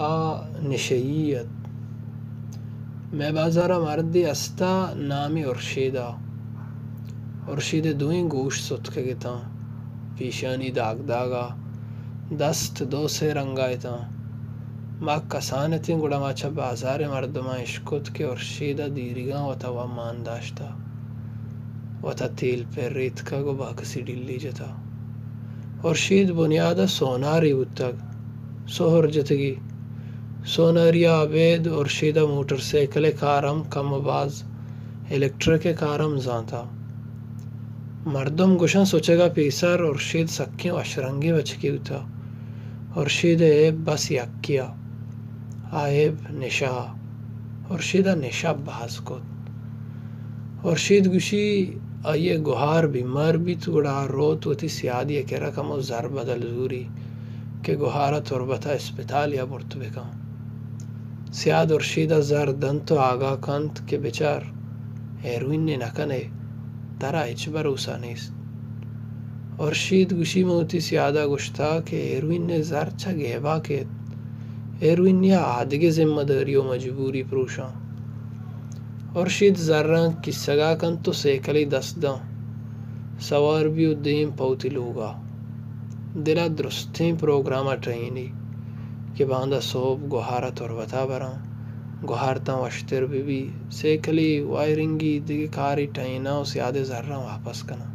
آ نشئی ات۔ مئے بازار ءَ مردے است ءَ، نامی ارشید ءَ۔ ارشید ءِ دوئیں گوش ستکگ اتاں، پیشانی داگ داگ ءَ، دست دو سے رنگ ءَ اتاں۔ ما کسان اتیں، گڑا ما چہ بازار ءِ مردماں اشکت کہ ارشید ءَ دیریگاں وت ءَ مان داشتہ، وت ءَ تیل پر ریتکگ ءُ باکسی ڈیلی جتہ۔ ارشید بنیاد ءَ سونارے بوتگ، سہر جتگی۔ سوناری ءَ ابید ارشید ءَ موٹر سائیکل ءِ کار ہم کم ءُ باز، الیکٹرک ءِ کار ہم زانتہ۔ مردم گوشاں سچگ ءَ پیسر ارشید سکیں وشرنگیں بچکے بوتہ۔ ارشید ءِ ایب بس یکے ءَ، آ ایب نشہ۔ ارشید ءَ نشہ باز کت۔ ارشید گوشی، آئی ءِ گہار بیمار بیت، گڑا آ روت وتی سیادی ءِ کرا کمو زر بدل زوری کہ گہار ءَ تربت ءَ اسپتالے ءَ برت بکن۔ سیاد ارشید ءَ زر دنت ءُ آگاہ کنت کہ بچار، ہیروئینے نہ کن ئے، ترا ہچ بھروسہ نیست۔ ارشید گوشی، من وتی سیاد ءَ گوشتہ کہ ہیروئین ءِ زر چہ گیبا کیت، ہیروئینی ءَ آدگہ ذمہ داری ءُ مجبوری پروشاں۔ ارشید زراں کیسگا کنت ءُ سیکلی دست داں، سوار بی ءُ دیم پہ وتی لوگا۔ دل ءَ درستیں پروگرام ءَ ٹہینی کہ باندا سہب گہار ءَ تربت ءَ براں، گہار تاں وشتر بہ بی، سیکلی وائرنگی دگہ کاری ٹہیناں ءُ سیاد ءِ زراں واپس کناں۔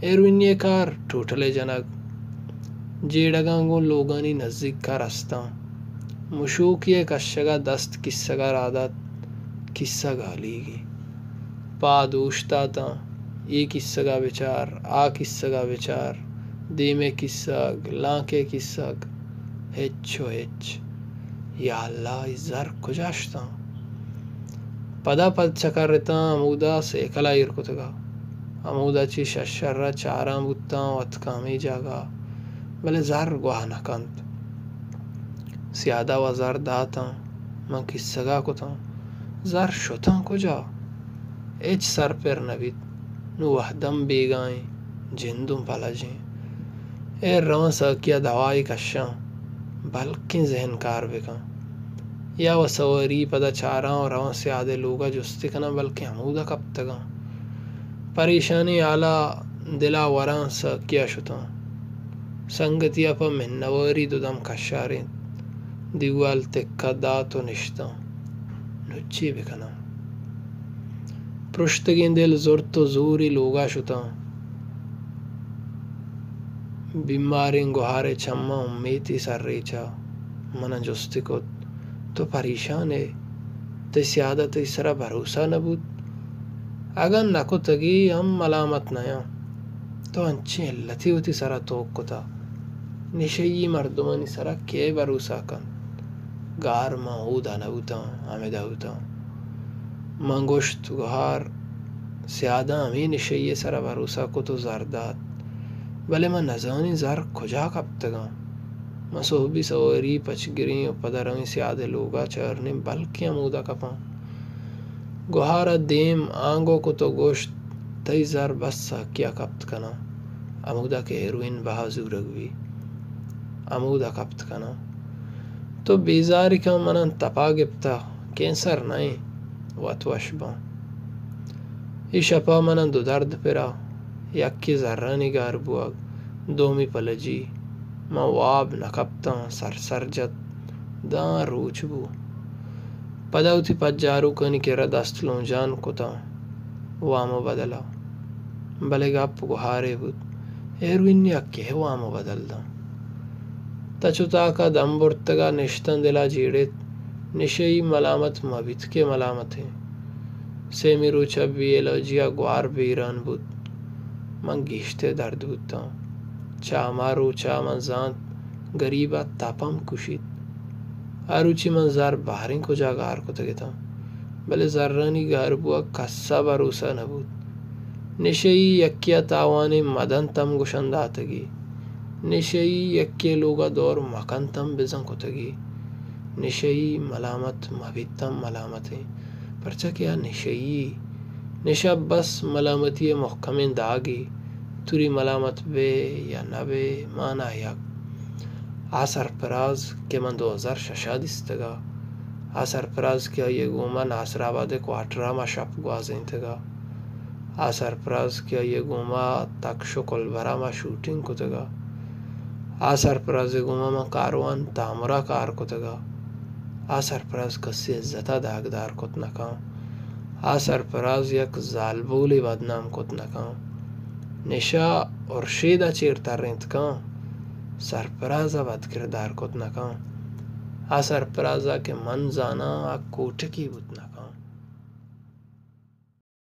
ہیروئینی ءِ کار ٹوٹل ءِ جنگ، جیڑگاں گوں لوگانی نزیک ءَ رستاں۔ مشوکی ءِ کشگ ءَ دست کیسگ ءَ را دات، کیسگ ہالیگی۔ پاد اوشتاتاں، اے کیسگ ءَ بچار، آ کیسگ ءَ بچار، دیم ءِ کیسگ، لانک ءِ کیسگ، ہچ ءُ ہچ۔ یا اللہ، اے زر کجا شتاں؟ پدا پد چکر اتاں، ہمودا سیکل ءَ ایر کتگ ءَ۔ ہمودا چہ شش شر ءَ چاراں بوتاں، اتکاں ہمے جاگہ ءَ، بلے زر گواہ نہ کنت۔ سیاد ءَ وَ زر داتاں، من کیسگ ءَ کتاں، زر شتاں کجا؟ ہچ سر پر نہ بیت۔ نوں وہد ہم بیگاہیں، جند اوں پلجیں۔ اے رواں ساکی ءَ دوائے کشاں، بلکیں ذہن کار بکن۔ یا وَ سواری پدا چاراں ءُ رواں سیاد ءِ لوگ ءَ جستی کناں، بلکیں ہمودا کپتگاں۔ پریشانیں ہال ءَ دل ءَ وراں ساکی ءَ شتاں۔ سنگتی ءَ پہ منواری دو دم کشارینت۔ دیوال تکہ دات ءُ نشتاں۔ نوں چے بکناں؟ پرشتگیں دل زرت ءُ زوری لوگ ءَ شتاں۔ بیماریں گہار ءِ چماں امیتے سر ریچ ءَ۔ من ءَ جستی کت، تو پریشان ئے؟ تئی سیاد ءَ تئی سرا بھروسہ نہ بوت؟ اگاں نہ کتگی ہم ملامت نیاں۔ تو انچیں علتے وتی سرا توک کتہ۔ نشئی مردمانی سرا کئے بھروسہ کنت؟ گار من اودا نہ بوتاں، ہمدا بوتاں۔ من گوشت، گہار، سیاداں ہمے نشئی ءِ سرا بھروسہ کت ءُ زر دات، بلے من نزانیں زر کجا کپتگاں۔ من سہبی سواری پچگریں ءُ پدا رویں سیاد ءِ لوگ ءَ چارنیں، بلکیں ہمودا کپاں۔ گہار ءَ دیم آنگو کت ءُ گوشت، تئی زر بس ساکی ءَ کپت کناں، ہمودا کہ ہیروئن بہا زورگ بی، ہمودا کپت کناں۔ تو بیزاری کن، من ءَ تپا گپتہ، کینسر نہ ایں، وت وش باں۔ اے شپ ءَ من ءَ دو درد پرا، یکے زرانی گار بوگ، دومی پلجی۔ من واب نہ کپتاں، سر سر جت، داں روچ بو۔ پدا وتی پجاروکانی کرا دست لونجان کتاں، وام ءُ بدل ءَ۔ بلے گپ گہارے بوت، ہیروئنی ءَ کئے وام ءُ بدل داں؟ تچ ءُ تاک ءَ دم برتگ ءَ نشتاں، دل ءَ جیڑت، نشئی ملامت مہ بیت کہ ملامتیں۔ سیمی روچ ءَ بے علاجی ءَ گوار بیران بوت۔ من گیشتر درد بوتاں۔ چہ ہما روچ ءَ من زانت گریب ءَ تپ ہم کشیت۔ آ روچی من زر باریں کجا گار کتگ اتاں، بلے زرانی گار بوگ کس ءَ بھروسہ نہ بوت۔ نشئی یکے ءَ تاوانے مدنت ہم گوشن داتگی۔ نشئی یکے ءِ لوگ ءَ دور مکنت ہم بزاں کتگی۔ نشئی ملامت مہ بیت ہم ملامتیں، پرچا کہ آ نشئی۔ نشہ بس ملامتی ءِ مھکمیں داگے۔ توری ملامت بئے یا نہ بئے، مانا یک۔ آ سرفراز کہ من دو ہزار شش ءَ دیستگ ءَ، آ سرفراز کہ آئی ءَ گوں ما ناصر آباد ءِ کوارٹر ءَ ما شپ گوازینتگ ءَ، آ سرفراز کہ آئی ءَ گوں ما تکش ءُ کلبر ءَ ما شوٹنگ کتگ ءَ، آ سرفراز ءَ گوں ما من کاروان تامر ءَ کار کتگ ءَ، آ سرفراز کسی عزت ءَ داگدار کت نہ کن، آ سرفراز یک زالبولے بدنام کت نہ کن۔ نشہ ارشید ءَ چیر ترینت کن، سرفراز ءَ بدکردار کت نہ کن۔ آ سرفراز ءَ کہ من زاناں، آ کوٹکی بوت نہ